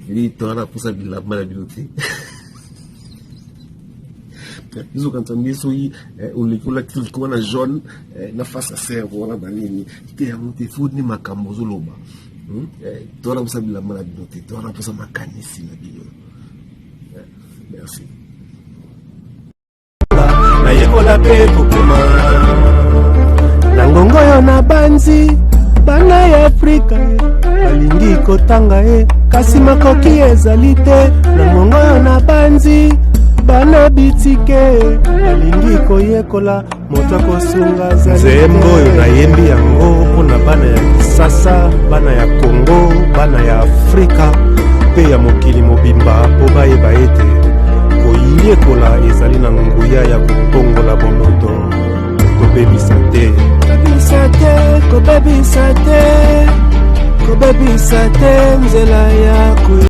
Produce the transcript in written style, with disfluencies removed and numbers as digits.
Veli toza na mposa bilamba na bino te. Bizokanisa nde soki oleki olati likoma na jaune na face ya serre wana banini te, yango te. Fo nde makambo ozoloba. Toza na mposa bilamba na bino te, toza na mposa makanisi na bino. Merci. Nayekola mpe kokoma na ngongo oyo. Nabanzi bana ya Afrika balingi kotanga ye, kasi makoki ezali te. Na ngongo oyo, nabanzi bana bitike balingi koyekola, moto akosunga azali. Nzembo oyo nayembi yango mpona bana ya Kisasa, bana ya Kongo, bana ya Afrika mpe ya mokili mobimba, mpo bayeba ete koyekola ezali na nguya ya kobongola bomoto. Tobebisa te. Kobebisa te, kobebisa te, kobebisa te nzela ya koye.